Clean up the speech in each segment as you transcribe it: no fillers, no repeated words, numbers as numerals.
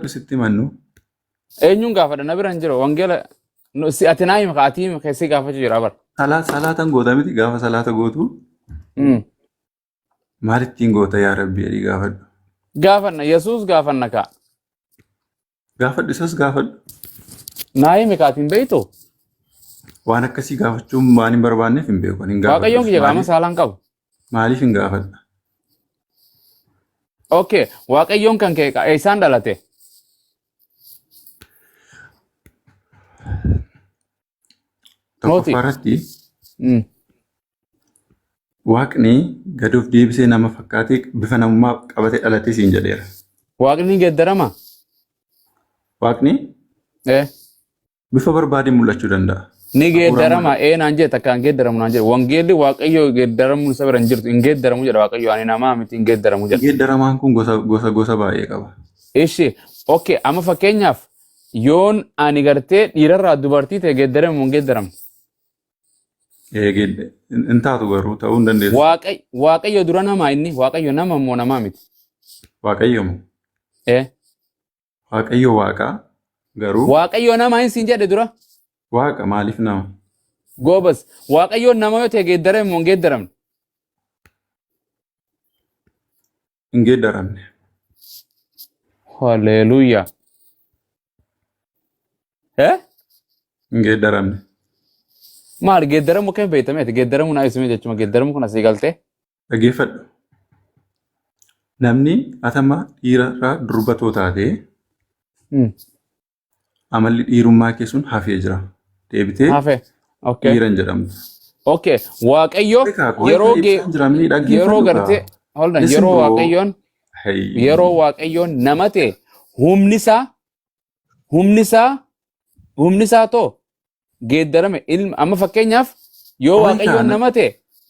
Gaafadhu sitti himannu. Eenyuun gaafadha na bira hin jiru. Wangeela si ati naa himi ati himi keessi gaafachuu jira bara. Salaatan goota miti gaafa salaata gootu maal ittiin goota yaa Rabbi jedhii gaafadhu. Gaafanna Yesuus gaafanna kaa. Gaafadhu isas gaafadhu. Naa himi kaa ati hin beektu. Waan akkasii gaafachuun waan hin barbaanneef hin beeku. Hin Waaqayyoon gaafadhus. kiyya qaama Maaliif saalaan qabu. maaliif hin gaafadha? Okay, Waaqayyoon kan kee eessaan dhalate? Mooti. Tokkoffaa irratti Waaqni gad of deebisee nama fakkaatee bifa namummaa qabatee dhalatee siin jedheera. Waaqni ni geeddarama? Waaqni Eh. bifa barbaadeen mul'achuu danda'a. Ni Hafuuraan geeddarama mul'ata. ee naan jedhe takka hin geeddaramu naan jedhe. Wangeelli Waaqayyo geeddaramuun isa bira hin jirtu hin geeddaramu jedha Waaqayyo ani namaa miti hin geeddaramu jedha. Geeddaramaan kun gosa gosa gosa baay'ee qaba. Ishi okay amma fakkeenyaaf yoon ani gartee dhiirarraa dubartii ta'e geeddaramu hin geeddaramu. Eegee hin taatu garuu ta'uu hin dandeessu. Waaqayyo dura namaa inni Waaqayyo nama immoo namaa miti. Waaqayyo moo? Eh. Waaqayyo waaqa garuu Waaqayyo nama hin siin jedhe dura. waaqa maaliif nama? Goobas Waaqayyoon nama yoo ta'e geeddarame moo hin geeddaramne? Hin geeddaramne. Haleluuyaa. Eh? Hin geeddaramne. Maal geeddaramu akkami beektameeti? Geeddaramu naa ibsime jechuudha. Geeddaramu kun asii galtee. Dhaggeeffadhu. Namni atama dhiirarraa durbatoo taatee amalli dhiirummaa kee sun hafee jira. Deebitee Hafe. Okay. dhiira hin jedhamtu. Okay. Waaqayyo Egaa qoy yeroo gee ibsaan jira mini yeroo dhaggeeffadhu kaa. gartee hold on Listen yeroo bro. Waaqayyoon Hey. yeroo Waaqayyoon nama ta'e humni isaa humni isaa humni isaa too geeddarame ilma amma fakkeenyaaf yoo Qoy Waaqayyoon kaa nama ta'e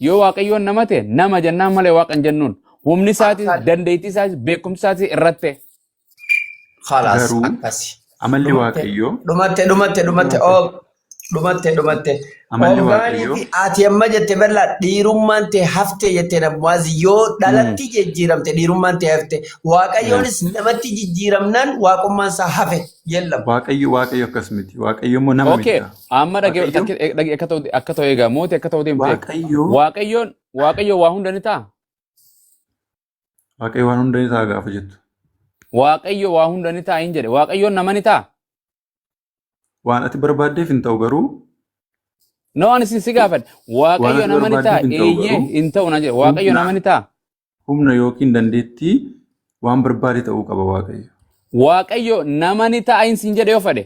yoo Waaqayyoon nama ta'e nama jennaan malee waaqa hin jennuun humni isaatis dandeettii isaatis beekumsi isaatis irratti ta'e. Khalaas Garuu akkasi. amalli Dhumatte Waaqayyoo dhumatte dhumatte dhumatte Dhumatte. oo dhumatte dhumatte. amalli Ogaanii Waaqayyoo fi ati amma jette bal'aa dhiirummaan tee hafte jette namwaas yoo dhalatti jijjiiramte dhiirummaan tee hafte waaqayyoonis namatti jijjiiramnaan waaqummaan isaa hafe jellam. Waaqayyo Waaqayyo akkas miti. Waaqayyo immoo nama miti Okay, kaa. amma dhagee Waaqayyo dhagee akka ta'u akka ta'u egaa mootii akka ta'u deemte eega. Waaqayyo Waaqayyoon Waaqayyo waa hunda ni ta'a. Waaqayyo waan hunda ni ta'a gaafa jettu. Waaqayyo waa hunda ni ta'a hin jedhe. Waaqayyoon nama ni ta'a. Waan ati barbaaddeef hin ta'u garuu No ani sin si gaafadhe. waan Waaqayyo ati nama ni ta'a. barbaaddeef hin ta'u Eeyyee garuu hin ta'u na jedhe. Waaqayyo humna nama ni ta'a. humna yookiin dandeettii waan barbaade ta'uu qaba Waaqayyo. Waaqayyo nama ni ta'a hin sin jedhe yoo fedhe.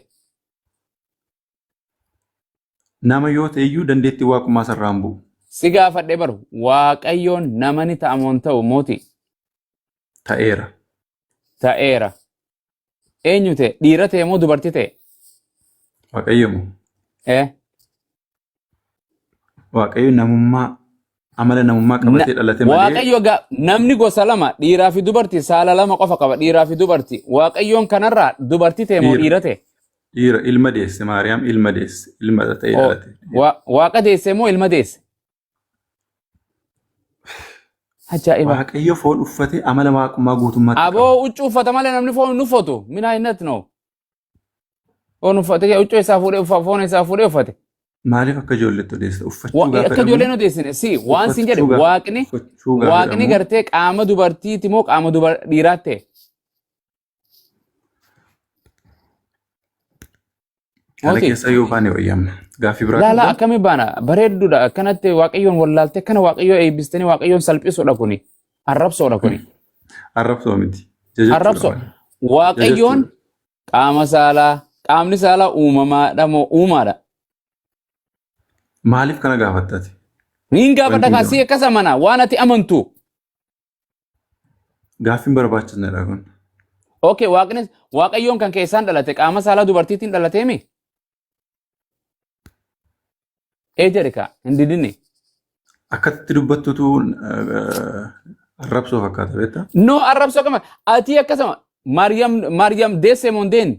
Nama yoo ta'e iyyuu dandeettii waaqummaa sarraa hin bu'u. Si gaafadhe baru. Waaqayyoon nama ni ta'a moo hin ta'u mootii? Ta'eera. Ta'eera. Eenyu ta'e? Dhiira ta'e moo dubartii ta'e? Waaqayyo moo? Eh? Waaqayyo namummaa amala namummaa qabatee dhalate malee Waaqayyo namni gosa lama dhiiraa fi dubartii saala lama qofa qaba dhiiraa fi dubartii. Waaqayyoon kanarraa dubartii ta'e moo Dhiira. dhiira ta'e? Dhiira ilma deesse Maariyaam ilma deesse ilma ta'ee Oh, dhalate. Waaqa deesse moo ilma deesse? Ajaa'iba. Waaqayyo foon uffatee amala waaqummaa guutummaatti qaba. Aboo huccuu uffata malee namni foon hin uffatu. Minaa hin natnoo. Foon uffate huccuu isaa fuudhee foon isaa fuudhee uffate. Maaliif akka ijoolleetti odeessa? Uffachuu gaafa Akka jedhamu ijoolleen odeessine si waan siin jedhe uffachuu gaafa waaqni uffachuu gaafa waaqni jedhamu gartee qaama dubartiiti moo qaama dhiiraatti ta'e? Kana Mootii. keessa yoo baane wayyamna. Gaaffii biraa Laalaa qabdaa? akkami baana bareedduudha akkanatti waaqayyoon wallaaltee akkana waaqayyoo eebbistanii waaqayyoon salphisuudha kuni arrabsoodha kuni Arrabsoo miti. Jajachuudha arrabsoo malee. waaqayyoon Jajachuudha. qaama saalaa qaamni saalaa uumamaadha moo uumaadha Maaliif kana gaafattati? niin gaafadha Wanti kan si akkas amana waan ati amantu Gaaffiin barbaachisneedha kun. Okay, waaqni waaqayyoon kan keessaan dhalate qaama saalaa dubartiitiin dhalateemi? Ee jedhe kaa hin didinne. Akkatti dubbattutu arrabsoo fakkaata beektaa? No arrabsoo kama ati akkasuma Maariyam Maariyam deesse moo hin deenne?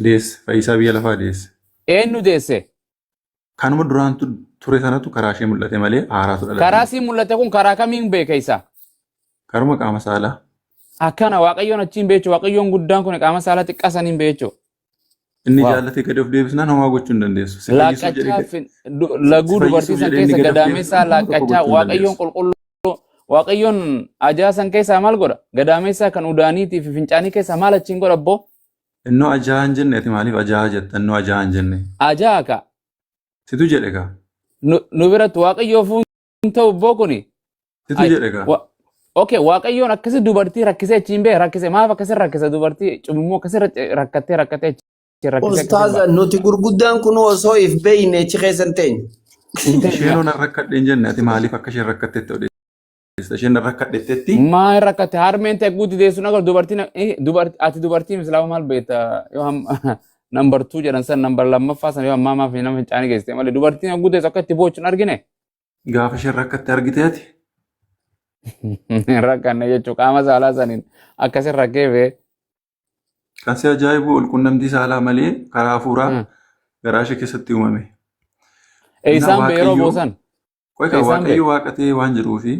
Deesse fayyisaa biyya lafaa deesse. Eenyu deesse? Kanuma duraan ture sanatu karaa ishee mul'ate malee haaraatu dhalate. Karaa sii mul'ate kun karaa kamiin beeka isa? Karuma qaama saalaa. Akkana Waaqayyoon achiin beechu Waaqayyoon guddaan kun qaama saalaa xiqqaa saniin beechu. Inni Waaw. jaallatee gadi of deebisnaan homaa gochuu hin dandeessu. Si fayyisuuf jedhee Laaqqachaa gadi laguu si dubartii fayyisuuf san jedhee inni keessa gadi of gadaameessaa deebisnaan homaa tokko laaqqachaa gochuu hin Waaqayyoon dandeessu. qulqulluu Waaqayyoon ajaa san keessaa maal godha? Gadaameessaa kan udaaniitii fi fincaanii keessaa maal achiin godha abboo? Innoo ajaa hin jenne ati maaliif ajaa jetta? Innoo ajaa hin jenne. Ajaa ka. Situ jedhe kaa. Nu biratti Waaqayyoo fuun ta'u abboo kuni. Situ Ay, jedhe kaa. Okay, Waaqayyoon akkasi dubartii rakkisee achiin bee rakkise maaf akkasi rakkisa dubartii cimimmoo akkasi rakkattee rakkattee achiin rakkisee akkasi Ustaaza ba'a. nuti gurguddaan kun osoo if beeyne achi keessa hin teenyu. Hin teenyu Isheenoo nan rakkadhe hin jenne ati maaliif akka isheen rakkattetti odeessita? Isheen nan rakkadhettetti Maa rakkatte harmeen ta'e guutti deessuun agarru dubartiin ati dubartii mislaama maal beekta yoo number 2 jedhan san number lammaffaa san yoo ammaa maaf nama fincaanii geessite malee dubartiin guutti deessu akka itti boochu hin argine. Gaafa isheen rakkatte argite ati Hin rakkanne jechuun qaama saalaa saniin akkasin rakkee bee. Kan si ajaa'ibu walqunnamtii saalaa malee karaa hafuuraa garaa ishee keessatti uumame. Innaa Eessaan bee yeroo Waaqayyo boosan? qoy kan Eessaan bee? Waaqayyo waaqa ta'ee waan jiruu fi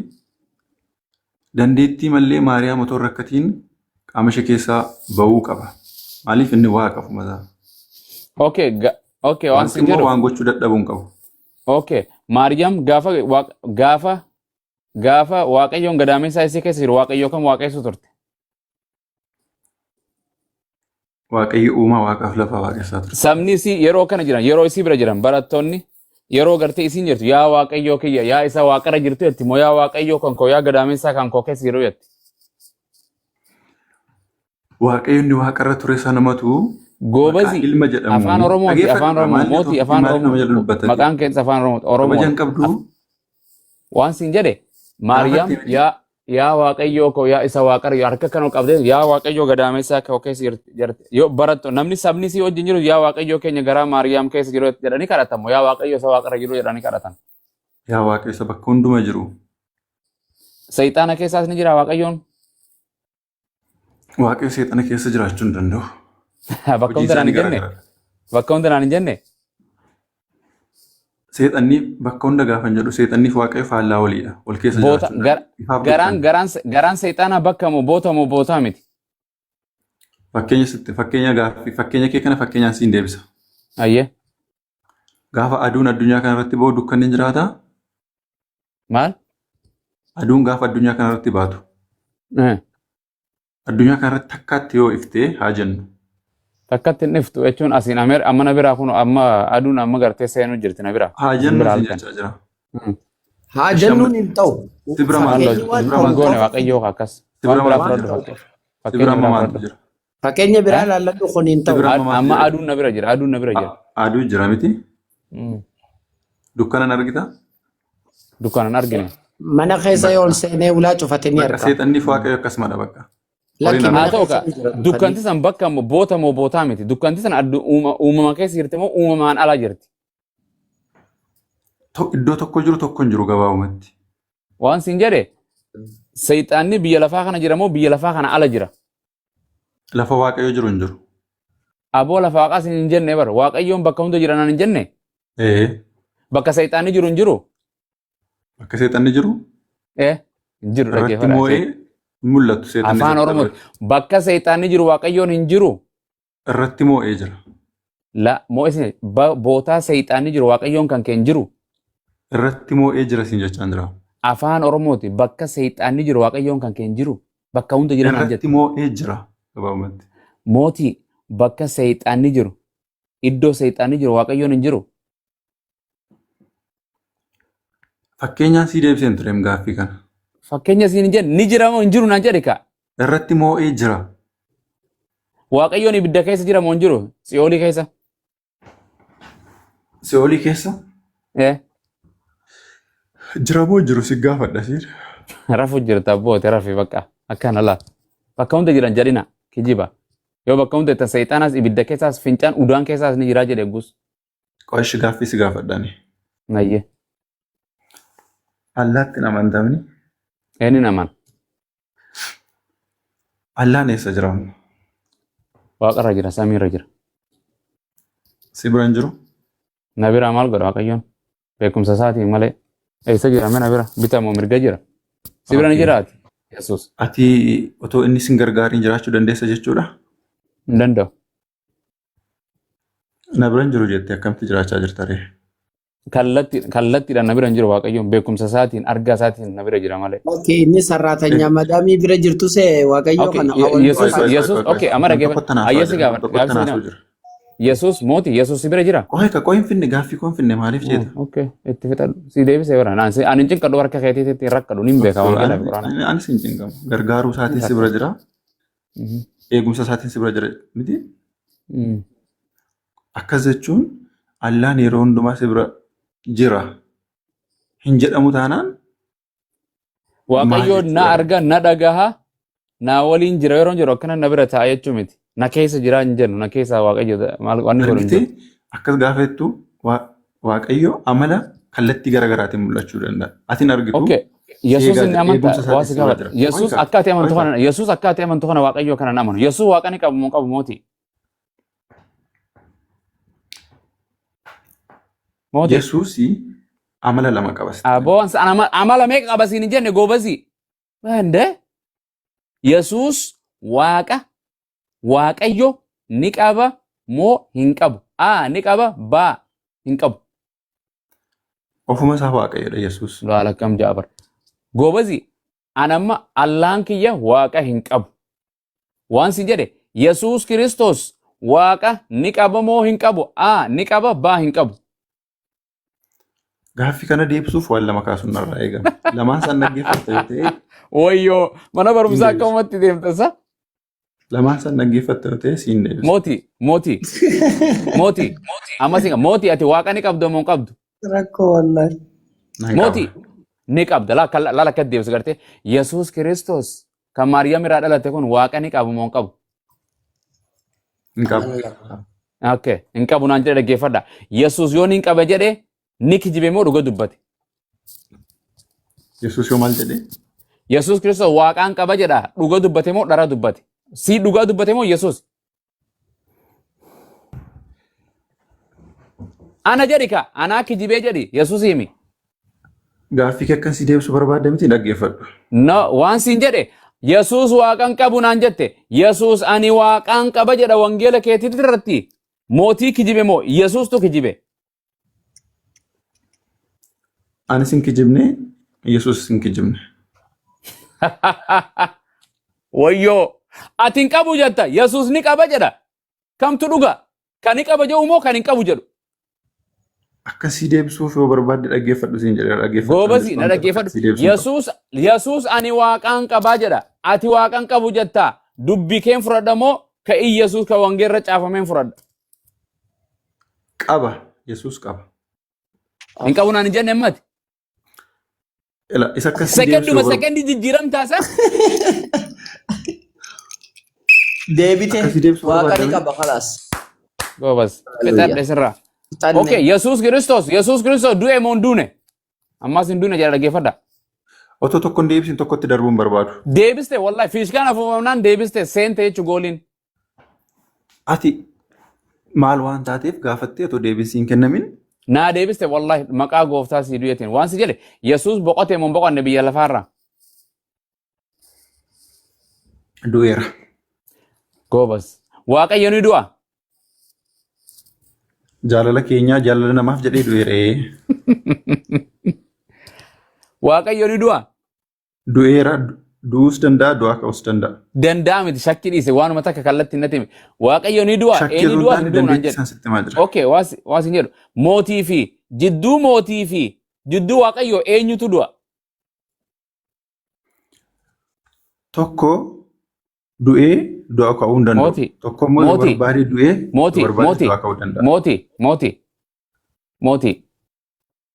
dandeettii malee Maariyaam otoo hin rakkatiin qaama ishee keessaa ba'uu qaba. Maaliif inni waaqa ofuma isaa. Okay, okay waan Waaqni sin immoo jedhu. waan gochuu dadhabuu hin qabu. Okay, Maariyaam gaafa gaafa gaafa Waaqayyoon gadaamessaa isii keessa jiru Waaqayyoo kam waaqessu turte? Waaqayyo uumaa waaqaaf lafaa waaqessaa ture. Sabni isii yeroo kana jiran yeroo isii bira jiran barattoonni yeroo gartee isiin jirtu yaa Waaqayyoo kiyya yaa isa waaqarra jirtu jetti moo yaa Waaqayyoo kan koo yaa gadaamessaa kan koo keessa jiru jetti. Waaqayyo inni waaqarra ture sanumatu maqaa Goobazi ilma afaan jedhamuun Oromooti dhageeffadhu afaan kaa Oromoo maal mootii jettu afaan maaliif nama Oromoo jala dubbattati? maqaan keessa afaan Oromooti Kabaja Oromoodha. hin qabdu Waan siin jedhe Maariyaam gaafatte miti. yaa yaa Waaqayyoo koo yaa isa waaqarra yoo harka kan ol qabdee yaa Waaqayyoo gadaamessaa koo keessa jirti yoo barattu namni sabni sii wajjin jiru yaa Waaqayyoo keenya garaa Maariyaam keessa jiru jedhanii kadhatan moo yaa Waaqayyoo isa waaqarra jiru jedhanii kadhatan. Yaa Waaqayyo isa bakka hunduma jiru. Seexaana keessaas ni jira Waaqayyoon. Waaqayyo seexana keessa jiraachuu hin danda'u. Bakka Hojii hunda naan isaanii hin jenne. garaagaradha. Bakka hunda naan hin jenne. Seexanni bakka hunda gaafa hin jedhu seexanniif waaqayyo faallaa waliidha. Wal keessa Boota jiraachuu hin gar, danda'u. Ifaaf garaan dukkana. garaan garaan seexaanaa bakka moo boota moo bootaa miti. Fakkeenya sitti fakkeenya gaaffii fakkeenya kee kana fakkeenyaan siin deebisa. Ayyee. Gaafa aduun addunyaa kana irratti ba'u dukkanni hin jiraataa? Maal? Aduun gaafa addunyaa kana irratti baatu. Addunyaa kana irratti takkaatti yoo iftee haa jennu. Takkatti hin dhiftu jechuun asiin ameer amma na biraa kun amma aduun amma gartee seenuu jirti na biraa. Haa Isin jennu biraa siin halkan. jechaa jira. Haa Ishee amma jennuun hin ta'u. si bira maaltu Maaloo Fakkeenyi waan si bira ta'u hin maaltu goone qofa. waaqayyoo akkas. si Waan bira biraa maaltu fudhadhu jira? fakkeenya. Si Fakkeenya bira amma biraa maaltu fudhadhu. jira? Fakkeenya biraa Eh? laalladhu kun hin Si ta'u. bira amma maaltu Amma jira? aduun na bira jira. Aduun na bira jira. Aduu jira miti? Dukkanan argita? Dukkanan argine. Mana keessa yoo ol Bakka seenee ulaa cufate ni bakka argama. seexanniif waaqayyo akkasumadha bakka. Lakki Waliin Haa mana ta'u keessa ka ni jira dukkanni. dukkanti san bakka moo boota moo bootaa miti. Dukkanti san addu uumama keessa jirti moo uumamaan ala jirti. Iddoo tokko jiru tokko hin jiru gabaabumatti. Waan siin jedhe seexaanni biyya lafaa kana jira moo biyya lafaa kana ala jira. Lafa waaqayyo jiru hin jiru. Aboo lafa waaqaa siin hin jenne bara waaqayyoon bakka hunda jira naan hin jenne Ee bakka seexaanni jiru hin jiru. bakka seexanni jiru Eh hin jiru irratti dhaggeeffadha. moo'ee hin mul'atu seexanni Afaan seexana Oromoo biratti. bakka seexaanni jiru waaqayyoon hin jiru. Irratti moo'ee jira. La moo isin bootaa seexaanni jiru waaqayyoon kan kee hin jiru. Irratti moo'ee jira siin jechaan jira. Afaan Oromooti bakka seexaanni jiru waaqayyoon kan kee hin jiru. Bakka hunda jira naan Irratti jette. moo'ee jira gabaabumatti. Mootii bakka seexaanni jiru iddoo seexaanni jiru waaqayyoon hin jiru. Fakkeenyaan sii deebiseen tureem gaaffii kana. Fakkeenya siin hin jenne ni jira moo hin jiru naan jedhe kaa. Irratti moo'ee jira. Waaqayyoon ibidda keessa jira moo hin jiru? Tsiyoolii keessa. Si'oolii keessa Eh, jira moo hin jiru si gaafadha siin. rafu jirta abboote rafi bakka akkana laa. Bakka hunda jiran jedhina kijiba. Yoo bakka hunda jettan seexaanaas ibidda keessaas fincaan udaan keessaas ni jira jedhe gus. Qo'ashi gaaffii si gaafadhaani. Nayyee. Allaatti hin amantamni. Eenyuun aman? Allaan eessa jira? Waaqarra jira samiirra jira. Si bira hin jiru? Na biraa maal godha Waaqayyoon? Beekumsa isaatiin malee. Eessa jira mana bira? Bita moo mirga jira? Si bira ni Okay. jiraati? Yesuus. Ati otoo inni sin gargaariin jiraachuu dandeessa jechuudha. Hin danda'u. Na bira hin jiru jettee akkamitti jiraachaa jirta ree? Kallattiidhaan na bira hin jiru Waaqayyoon beekumsa isaatiin argaa isaatiin na bira jira malee. Okay, inni sarraatanyaa madaamii bira jirtu see Waaqayyoo Okay, kana hawwan Yesuus Qoy, qoy, qoy, Yesuus qoy, qoy. okay amma Nam dhaggeeffadhu. tokkotti naasuu Ayyee si jira. Nam gaafadha. tokkotti Gaafsi naasuu nama. jira. Yesuus mootii Yesuus si bira jira. Qoy ka qoy hin finne gaaffii koo hin finne maaliif jeeta? Okay, itti fixadhu. Si deebisee bira. Naan si ani hin cinqadhu harka keetiitti hin rakkadhu nin beeka wangeelaa fi quraana. Anis hin cinqamu. Gargaaruu isaatiin si bira jira. Eegumsa isaatiin si bira jira miti. Akkas jechuun Allaan yeroo hundumaa si bira jira hin jedhamu taanaan maal Waaqayyoon na jechuudha? arga na dhagaha na waliin jira yeroo jiru akkana na bira taa'a jechuu miti. Na keessa jira hin jennu na keessa Waaqayyo maal waan inni godhu hin Argitee jiru. akkas gaafa jettu Waaqayyo amala kallattii garaagaraatiin mul'achuu danda'a. Ati hin argitu Okay. si Yesuus eegaa inni jira. amanta Eegumsa waa isaatiin si si bira gaafadha. jira. Yesuus Qoy ka akka ati amantu qoy ka kana Yesuus akka ati amantu kana Waaqayyo kana hin amanu. Yesuus waaqa ni qabu moo hin qabu mootii? Mootii. Yesuus amala lama qaba sitti hime. Aboo amala meeqa qaba siin hin jenne goobazii. Ende Yesuus waaqa Waaqayyo ni qaba moo hin qabu? A ni qaba B hin qabu. Ofuma isaa Waaqayyodha Yesuus. Laala akkam ja'a bara. Goobazii an amma Allaan kiyya waaqa hin qabu. Waan si jedhe Yesuus Kiristoos waaqa ni qaba moo hin qabu? A ni qaba B hin qabu. Gaaffii kana deebisuuf waan lama kaasuun narraa eegama. Lamaan isaan dhaggeeffatta yoo ta'e Wayyoo mana siin barumsaa deebisa. akkamumatti deemta isa? Lamaan isaan dhaggeeffatta yoo ta'e siin deebisa. Mootii mootii mootii amma si mootii ati waaqa ni qabdu moo hin qabdu? Rakkoo wallahi. Nan qaba. Mootii ni qabda laala akka deebisa gartee Yesuus Kiristoos kan Maariyaam irraa dhalate kun waaqa ni qabu moo hin qabu? Hin qabu. Okay, hin qabu naan jedhe dhaggeeffadha. Yesuus yoo ni hin qaba jedhe ni kijibe moo dhuga dubbate? Yesuus yoo maal jedhee? Yesuus Kiristoos waaqaan qaba jedha dhuga dubbate moo dhara dubbate? Si dhugaa dubbate moo Yesuus? Ana jedhi ka anaa kijibee jedhi Yesuus himi. Gaaffii kee akkan si deebisu barbaadde miti dhaggeeffadhu. No, waan siin jedhe Yesuus waaqan qabu naan jette Yesuus ani waaqaan qaba jedha wangeela keetii irratti mootii kijibe moo Yesuustu kijibe? Anis hin kijibne, Yesuus hin kijibne. Wayyoo ati hin qabu jetta Yesuus ni qaba jedha kamtu dhuga kan ni qaba jedhu moo kan hin qabu jedhu? Akka si deebisuuf yoo barbaadde dhaggeeffadhu siin jedheera dhaggeeffachuu Goobasi dandeessu na waan ta'eef akka dhaggeeffadhu. si deebisuun qaba. Yesuus ani waaqaan qabaa jedha. Ati waaqan qabu jetta. Dubbii keen fudhadha moo ka Iyyasuus ka wangeerra caafameen fudhadha? Qaba. Yesuus qaba. Hin qabu naan hin jenne ammati. Ila isa akka si deebisu Sekenduma yoo barbaadde sekendi jijjiiramtaa isa. Deebite akka si deebisu waaqa ni barbaadame. qaba khalaas. Goobas. Haleluuyaa. Fixadhe sirraa. Fixanne. Okay, Yesuus Kiristoos du'e moo hin duune? Ammaas hin duune jedha dhaggeeffadha. Otoo tokko hin deebisin tokkotti darbuu hin barbaadu. Deebiste wallahi fiishkaan afuufamnaan deebiste seente jechu gooliin. Ati maal waan taateef gaafattee otoo deebiin siin kennamin Naa deebiste wallahi maqaa gooftaa sii du'eetiin. Waan si jedhe Yesuus boqote moo hin boqonne biyya lafaarraa? du'eera. Goobas. Waaqayyo ni du'a. Jaalala keenyaa jaalala namaaf jedhee du'eera. Waaqayyo ni du'a. Du'eera du'uus danda'a du'aa ka'uus danda'a. Danda'a miti shakkii dhiise waanuma takka kallattiin natti himi. Waaqayyo ni du'a. Shakkii Eenyu osoo hin du'a taane hin du'u naan dandeettii jedhe. isaan sitti himaa jira. Okay, waas hin jedhu. Mootii fi jidduu mootii fi jidduu Waaqayyo eenyutu du'a? Tokko du'ee du'a ka'uu hin danda'u. Mootii, Tokko immoo yoo mootii, barbaade du'ee yoo mootii, barbaade mootii, du'a ka'uu danda'a. mootii, mootii, mootii.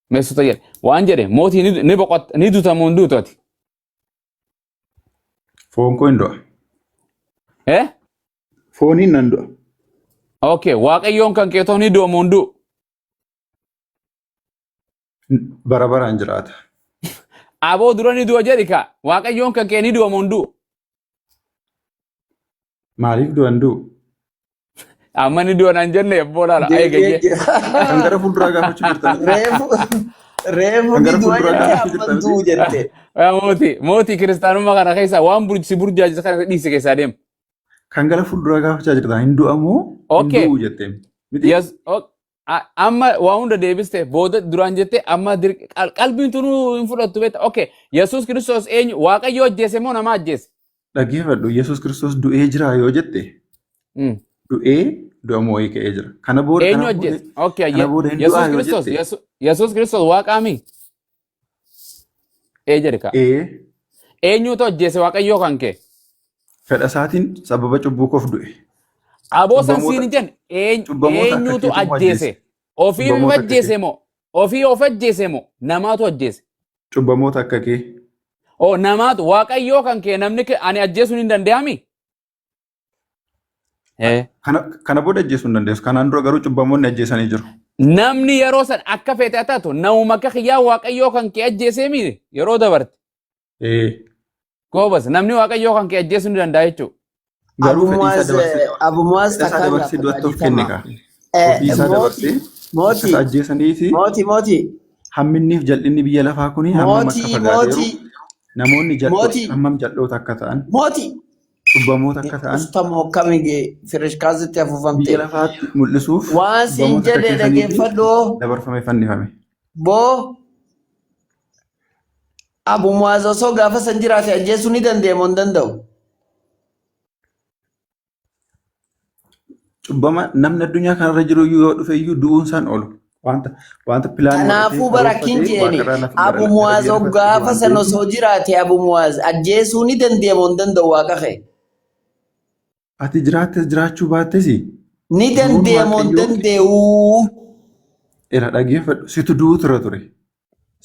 Meessota jedhe. Waan jedhe mootii ni boqotta ni duta moo hin duutu ati? Foon koo hin du'a. Eh? Fooniin nan du'a. Okay, Waaqayyoon kan keetoo ni du'a moo hin du'u? Bara baraan jiraata. Aboo dura ni du'a jedhi ka. Waaqayyoon kan kee ni du'a moo hin du'u? Maaliif du'a hin du'u? Amma ni du'a naan jenne ebboo laala. Deebi'ee Eegayyee. jira. Kan gara fuulduraa gaafachuu jirtan. Reefu. Reefu Kan ni gara du'a fuulduraa jette gaafachuu amma jirta miti? du'u jette. Yaa mootii mootii kiristaanummaa kana keessa waan si burjaajise kana dhiisi keessaa deemu. Kan gara fuulduraa gaafachaa jirta. Hin du'a moo hin Okay. du'u jettee? Miti? Yes. Amma waa hunda deebiste booda duraan jette amma qalbiin tunuu hin fudhattu beekta. Okay. Yesuus Kiristoos eenyu? Waaqayyo ajjeese moo nama ajjeese? Dhaggeeffadhu. Yesuus Kiristoos du'ee jira yoo jette du'ee du'a moo'ee ka'ee jira. Kana booda Eenyu kana booda ajjeese? Okay. kana booda hin Yesuus du'aa yoo Kiristoos jette Yesuus Kiristoos waaqaami? Ee jedhe kaa. ee Eenyutu ajjeese Waaqayyoo kan kee? Fedha isaatiin sababa cubbuu koof du'e. Aboo san Cubbamoota siin hin jenne cubbamoota akka eenyutu keetu immoo ajjeese? ajjeese. Ofii of Cubbamoota akka ajjeese kee. moo? Ofii of ajjeese moo? Namaatu ajjeese. Cubbamoota akka kee. Oo namaatu Waaqayyoo kan kee namni kee ani ajjeesuun hin danda'ami? Ee. Kana booda ajjeesuu hin dandeessu. Kanaan dura garuu cubbamoonni ajjeesanii jiru. Namni yeroo san akka feete haa taatu namuma akka kiyyaa Waaqayyoo kan kee ajjeesee miti yeroo dabarte. Ee. Goobas namni Waaqayyoo kan kee ajjeesuu ni danda'a jechuudha. Garuu fedhii isaa Abu Muaz dabarsee Abu Muaz fedha isaa takkaan dabarsee gaafadha du'atti of kenne dhiifama. kaa. Ofii isaa Mootii dabarsee akka mootii isa ajjeesaniifi mootii mootii hamminniif jal'inni biyya lafaa kuni hammam akka mootii fagaateeru mootii namoonni jal'oo mootii hammam jal'oota akka ta'an mootii cubbamoota akka ta'an Ustamoo kamige firishkaasitti biyya afuufamte. lafaatti mul'isuuf Waan siin cubbamoota akka jedhe keessaniifi dhaggeeffadhu dabarfamee fannifame. boo Abu Muaz osoo gaafa san jiraate ajjeesuu ni danda'e moo hin danda'u? Cubbama namni addunyaa kanarra jiru iyyuu yoo dhufe iyyuu du'uun isaan oolu. Wanta pilaanii godhatee Kanaafuu bara akkin karoorfatee jeeni waaqarraa lafa gara Abu gara Muaz biyya lafaatti dhufe gaafa waan san ta'eef osoo jiraate Abu Muaz ajjeesuu ni danda'e moo hin danda'u waaqa kee? Ati jiraattes jiraachuu baattes Ni du'uun danda'e moo hin Waaqayyoo danda'u? Era dhaggeeffadhu. Situ du'uu tura ture.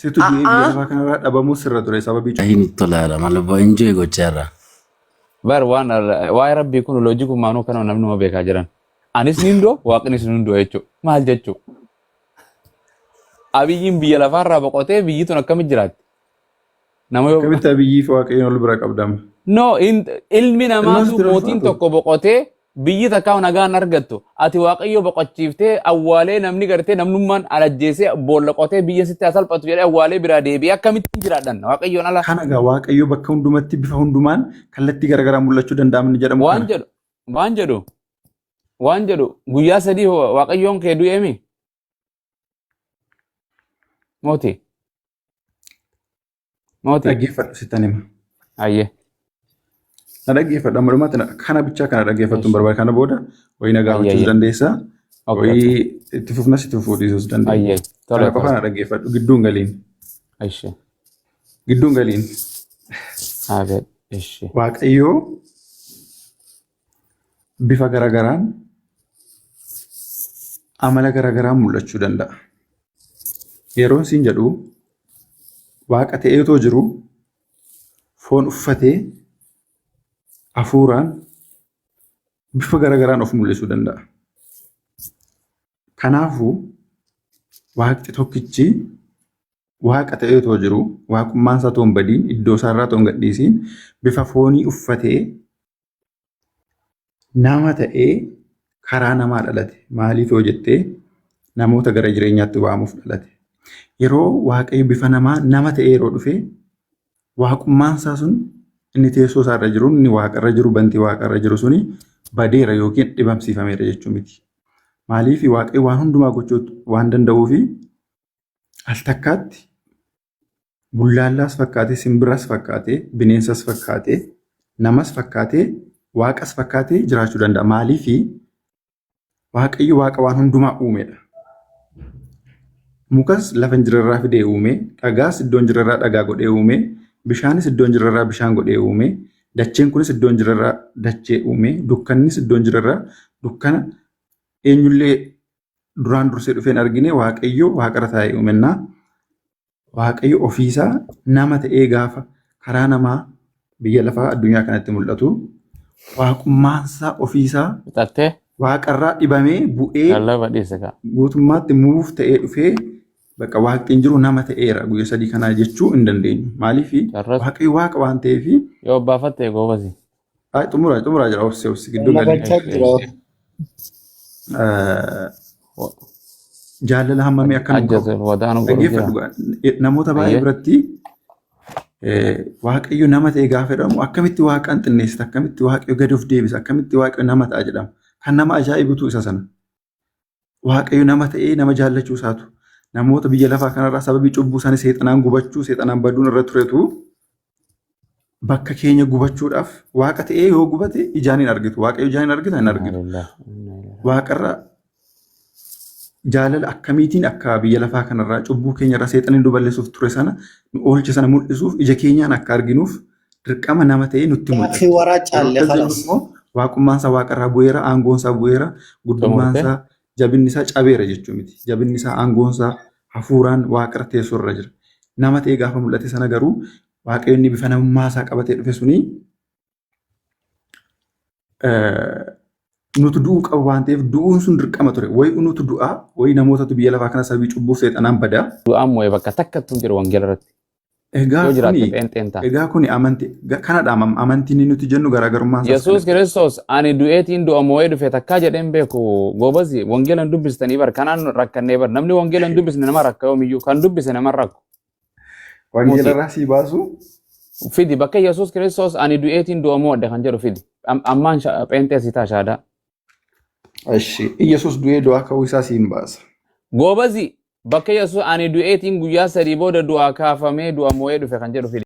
Situ du'ee biyya A'aa. lafaa kanarraa dhabamuu sirra ture sababii Ahin tolaadha maal enjoy gochaa irra. Bar waan waa'ee rabbii kun loojii kun maanuu kana namni nama beekaa jiran. Anis niin du'a waaqnis niin du'a jechuudha. Maal jechuudha? Abiyyiin biyya lafaarraa boqotee biyyi tun akkamitti jiraatti? Nama yoo Akkamitti Abiyyii fi Waaqayyoon ol bira qabdama? No, ilmi Ilmaan namaatu sitti mootiin ulfaatu. tokko boqotee biyyi takka nagaan argattu. Ati Waaqayyo boqochiiftee awwaalee namni gartee namnummaan alajjeesee boolla qotee biyya sitti haa salphatu jedhee awwaalee biraa deebi'ee akkamittiin jiraadhan Waaqayyoon ala. Kana egaa Waaqayyo bakka hundumatti bifa hundumaan kallattii garaagaraa mul'achuu danda'ama inni jedhamu Waan kana. jedhu waan jedhu waan jedhu guyyaa 3 Waaqayyoon kee du'eemi mootii mootii Dhaggeeffadhu sittan hima. Ayyee. Na dhaggeeffadhu amma dhumaatti kana bichaa kana dhaggeeffattu hin barbaadu. Kana booda wayii na Ayyee gaafachuus ayyee. dandeessa. Okay okay. Wayii itti fufnas itti fufuu dhiisuus dandeenya. Ayyee tole Kana qofa tole. na dhaggeeffadhu gidduun galiin. Ishee. Gidduun galiin. Abeet ishee. Waaqayyoo bifa garagaraan amala garagaraan mul'achuu danda'a. Yeroon siin jedhu waaqa ta'ee otoo jiru foon uffatee hafuuraan bifa garagaraan of mul'isuu danda'a. Kanaafuu waaqni tokkichi waaqa ta'ee otoo jiru waaqummaan isaa otoo hin badiin iddoo isaa irraa otoo hin gadhiisiin bifa foonii uffatee nama ta'ee karaa namaa dhalate. Maaliif yoo jettee namoota gara jireenyaatti waamuuf dhalate. Yeroo Waaqayyo bifa namaa nama ta'ee yeroo dhufe waaqummaan isaa sun inni teessoo isaa irra jiru inni waaqarra jiru bantii waaqarra jiru suni badeera yookiin dhibamsiifameera jechuu miti. Maaliif Waaqayyo waan hundumaa gochuu waan danda'uufi al takkaatti bullaallaas fakkaatee, simbiras fakkaatee, bineensas fakkaatee, namas fakkaatee, waaqas fakkaatee jiraachuu danda'a. Maaliif Waaqayyo waaqa waan hundumaa uumedha. Mukas lafa hin jirrerraa fidee uume, dhagaas iddoo hin jirrerraa dhagaa godhee uume, bishaanis iddoo hin jirrerraa bishaan godhee uume, dacheen kunis iddoo hin jirrerraa dachee uume, dukkannis iddoo hin jirrerraa dukkana eenyullee duraan dursee dhufee hin argine Waaqayyo waaqarra taa'ee uumennaa. Waaqayyo ofiisaa nama ta'ee gaafa karaa namaa biyya lafaa addunyaa kanatti mul'atu waaqummaansaa ofiisaa Fixattee waaqarraa dhibamee bu'ee lallaba dhiise kaa. guutummaatti muuf ta'ee dhufee bakka waaqni hin jiru nama ta'eera guyyaa 3 kanaa jechuu hin dandeenyu. Maaliif Carras Waaqayyo waaqa waan ta'eef yoo baafatte goobasi. Ay, xumuraa xumuraa jira obsi obsi gidduu Amma galii. gochaa jira. Jaalala hammamii akka nu qabu. Ajjase wadaanu godhu jira. Dhaggeeffadhu namoota baay'ee Ayyee. biratti Waaqayyo nama ta'e gaafa jedhamu akkamitti waaqaan xinneessita, akkamitti Waaqayyo gadi of deebisa, akkamitti Waaqayyo nama ta'a jedhama. Kan nama ajaa'ibutu isa sana. Waaqayyo nama ta'ee nama jaallachuu isaatu. Namoota biyya lafaa kanarraa sababii cubbuu isaanii seexanaan gubachuu, seexanaan baduun irra turetu bakka keenya gubachuudhaaf waaqa ta'ee yoo gubate ijaan hin argitu. Waaqayyo ijaan hin argita hin argitu. Waaqarra jaalala akkamiitiin akka biyya lafaa kanarraa cubbuu keenyarraa seexanni nu balleessuuf ture sana nu oolche sana mul'isuuf ija keenyaan akka arginuuf dirqama nama ta'ee nutti mul'ate. Gaaffii waraa Yeroo caalle akkas jennu kalas. immoo waaqummaan isaa waaqarraa bu'eera, aangoon isaa bu'eera, guddummaan Xumurte. isaa, jabinni isaa cabeera jechuu miti. Jabinni isaa, aangoon isaa hafuuraan waaqarra teessoo irra jira. Nama ta'ee gaafa mul'ate sana garuu Waaqayyo inni bifa namummaa isaa qabatee dhufe suni nutu du'uu qaba waan ta'eef du'uun sun dirqama ture. Wayi nutu du'aa, wayi namootatu biyya lafaa kana sababii cubbuuf seexanaan badaa. Du'aan moo'e bakka takkattuu hin jiru wangeela irratti. Egaa Yoo jiraatte kuni pheenxeen ta'a. egaa kuni amantii kanadha amantiin nuti jennu garaagarummaan isaas Yesuus kana. Kiristoos ani du'eetiin du'a moo'ee dhufe takkaa jedheen beeku goobazi wangeela hin dubbistanii bar kanaan rakkannee bar namni wangeela hin dubbisne nama rakka yoomiyyuu kan dubbise nama rakku. Wangeela Mootii. irraa sii baasu Fidi bakka Yesuus Kiristoos ani du'eetiin du'a moo'adhe kan jedhu fidi. Ammaan pheenxee si ta'a shaadaa. Eshi Iyyasuus du'ee du'aa ka'uu isaa siin baasa. Goobazi bakka Yesuus ani du'eetiin guyyaa 3 booda du'aa kaafamee du'a moo'ee dhufe kan jedhu fidi.